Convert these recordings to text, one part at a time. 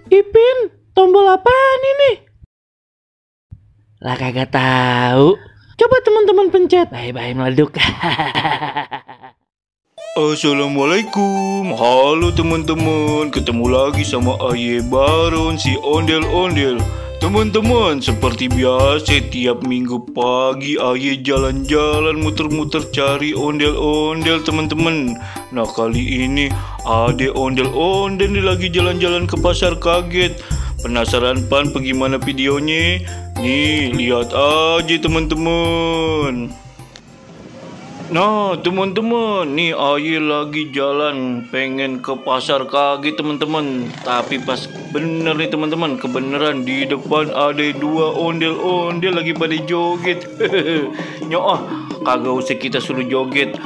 Ipin, tombol apaan ini? Lah kagak tahu. Coba teman-teman pencet. Bye-bye meleduk. Assalamualaikum, halo teman-teman. Ketemu lagi sama Aye Baron si ondel-ondel. Teman-teman, seperti biasa tiap minggu pagi Aye jalan-jalan muter-muter cari ondel-ondel teman-teman. Nah kali ini ada ondel-ondel nih lagi jalan-jalan ke pasar kaget. Penasaran pan bagaimana videonya? Nih lihat aja teman-teman. Nah teman-teman, nih Aye lagi jalan pengen ke pasar kaget teman-teman. Tapi pas bener nih teman-teman, kebenaran di depan ada dua ondel-ondel lagi pada joget. Nyoah, kagak usah kita suruh joget.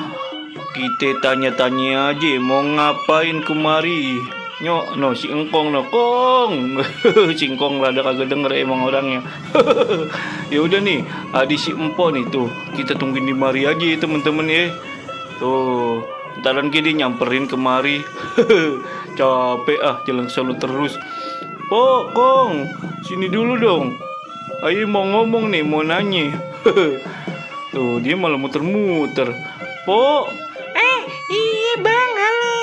Kita tanya-tanya aja mau ngapain kemari. Nyok, no si engkong no kong. Si engkong rada kagak denger emang orangnya. Ya udah nih, adi si empo nih tuh. Kita tungguin di mari aja ya teman-teman ya. Tuh, ntaran dia nyamperin kemari. Capek jalan solo terus. Po, kong, sini dulu dong. Ayo mau ngomong nih, mau nanya. Tuh, dia malah muter-muter. Po. Iya bang, halo.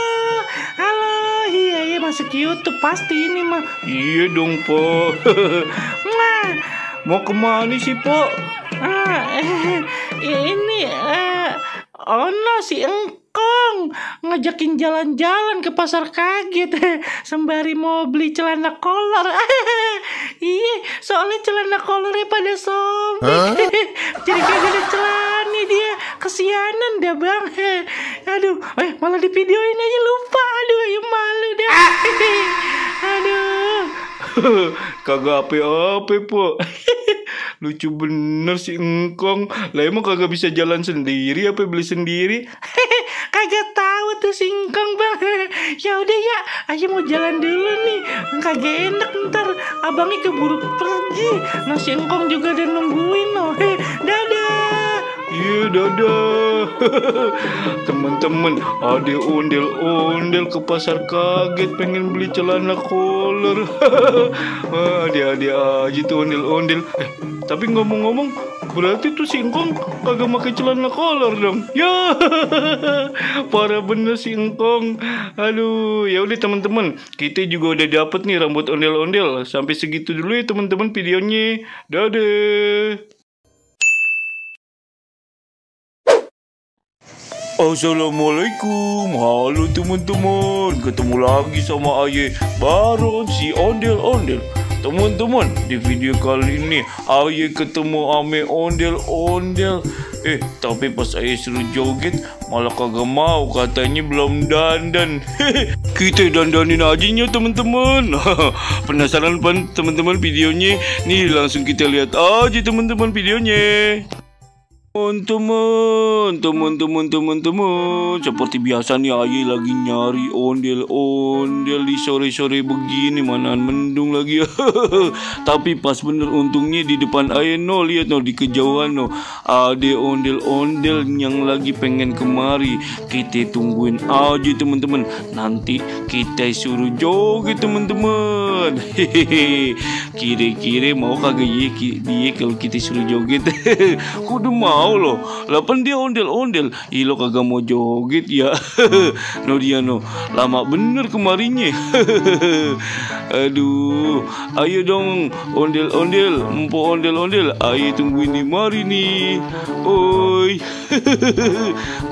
Iya masuk YouTube pasti ini mah. Iya dong po. Mau kemana sih po? Ini Ono si engkong ngajakin jalan-jalan ke pasar kaget sembari mau beli celana kolor. Iya, soalnya celana kolornya pada sobek. Jadi kagak ada celana dia. Kesianan dah bang. Aduh, malah di videoin aja lupa. Aduh, ayo malu dah. Aduh. Kagak apa-apa po. Lucu bener si engkong. Lah emang kagak bisa jalan sendiri apa beli sendiri? Kagak tahu tuh si engkong bang. Ya udah ya, ayo mau jalan dulu nih. Kagak enak ntar abangnya keburu pergi. Nah si engkong juga udah nungguin loh. Dadah. Iya dadah. Teman-teman, ada ondel-ondel ke pasar kaget pengen beli celana kolor. Ada-ada aja tuh ondel-ondel. Tapi ngomong-ngomong, berarti tuh si engkong kagak pakai celana kolor dong. Ya, parah bener si engkong. Aduh, ya udah teman-teman, kita juga udah dapet nih rambut ondel-ondel. Sampai segitu dulu ya teman-teman videonya. Dadah. Assalamualaikum, halo teman-teman. Ketemu lagi sama Aye Baron si ondel-ondel. Teman-teman, di video kali ini Aye ketemu ame ondel-ondel. Tapi pas Aye suruh joget malah kagak mau, katanya belum dandan. Kita dandanin aja nya teman-teman. Penasaran pan teman-teman videonya? Nih langsung kita lihat aja teman-teman videonya. Teman-teman, seperti biasa nih Aye lagi nyari ondel-ondel di sore-sore begini, manaan mendung lagi. Tapi pas bener untungnya di depan Aye lihat di kejauhan ada ondel-ondel yang lagi pengen kemari. Kita tungguin aja teman-teman, nanti kita suruh joget teman-teman. Kira-kira mau kagak dia kalau kita suruh joget? Kudu mau loh, lapan dia ondel-ondel. Lo kagak mau joget ya? Dia lama bener kemarinya. Aduh, ayo dong ondel-ondel, empo ondel-ondel, ayo tungguin di mari nih. Oi.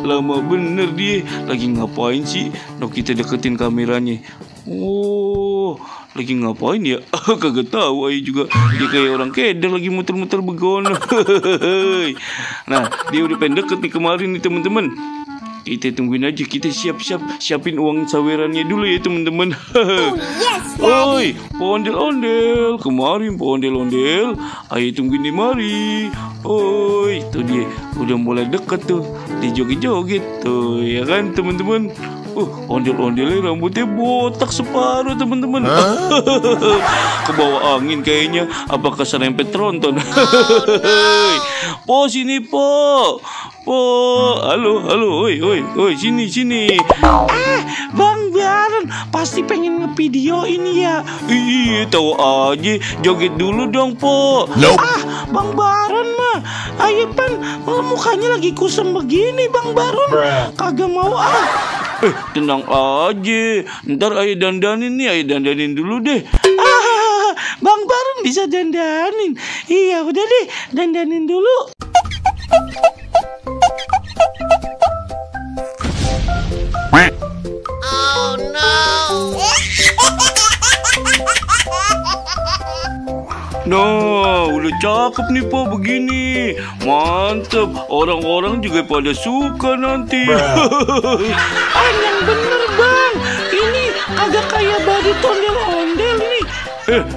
Lama bener dia. Lagi ngapain sih? Kita deketin kameranya. Oh, lagi ngapain ya? Kagak tahu Aye juga. Dia kayak orang keder lagi muter-muter begono. Nah, dia udah pengen deket nih kemarin nih teman-teman. Kita tungguin aja, kita siapin uang sawerannya dulu ya teman-teman. Oi, ondel-ondel, kemarin ondel-ondel, Ayo tungguin di mari. Oi, tuh dia udah mulai deket tuh, dia joget-joget tuh, ya kan teman-teman. Ondel-ondelnya rambutnya botak separuh teman-teman. Kebawa angin kayaknya. Apakah serempet tronton? Po sini po. Halo, oi, sini. Bang, Baron pasti pengen ngevideoin ya. Iya, tahu aja. Joget dulu dong, Po. Ah, Bang Baron mah, ayo pan, mukanya lagi kusem begini Bang Baron. Kagak mau ah. Tenang aja. Ntar ayo dandanin nih, ayo dandanin dulu deh. Ah, Bang Baron bisa dandanin. Iya, udah deh, dandanin dulu. Nah, udah cakep nih, Po, begini. Mantep. Orang-orang juga pada suka nanti. Ah, yang bener Bang. Ini agak kayak badut ondel-ondel ini.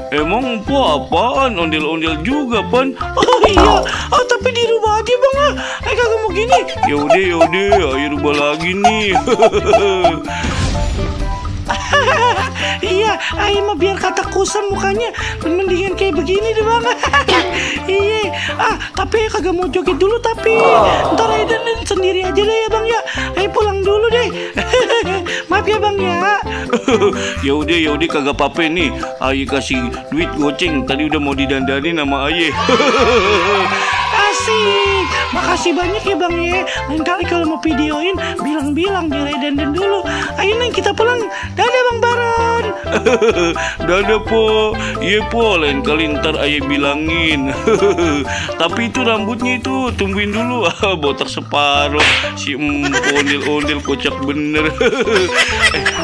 Emang Po apaan? Ondel-ondel juga, Pan. Oh iya, oh tapi dirubah aja Bang ah. Kagak mau gini. Yaudah, ayo rubah lagi nih. Iya, ayo mah biar kata kusam mukanya mendingan kayak begini deh Bang. Iya, tapi kagak mau joget dulu tapi ntar ayo dandan sendiri aja deh ya Bang ya. Ayo pulang dulu deh. Maaf ya Bang ya. Yaudah kagak apa-apa nih. Ayo kasih duit goceng. Tadi udah mau didandanin sama Aye. Asik, makasih banyak ya Bang ya. Lain kali kalau mau videoin bilang-bilang biar ayo dandan dulu. Ayo Neng kita pulang. Dadah Bang Baron. Dadah, Po. Iya, Po, lain kali ntar Aye bilangin. Tapi itu rambutnya itu tungguin dulu. Botak separuh. Si ondel-ondel kocak bener.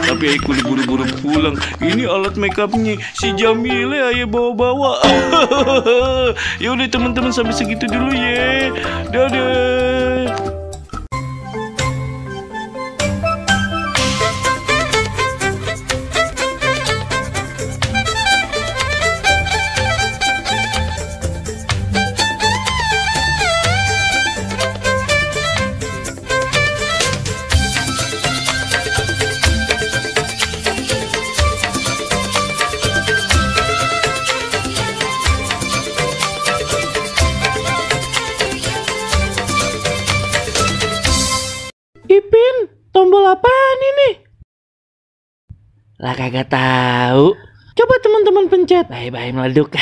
Tapi Aye kudu buru-buru pulang. Ini alat makeupnya si Jamile Aye bawa-bawa. Yaudah teman-teman, sampai segitu dulu ya. Dadah. Ipin, tombol apaan ini? Lah kagak tahu. Coba teman-teman pencet. Bye-bye meleduk.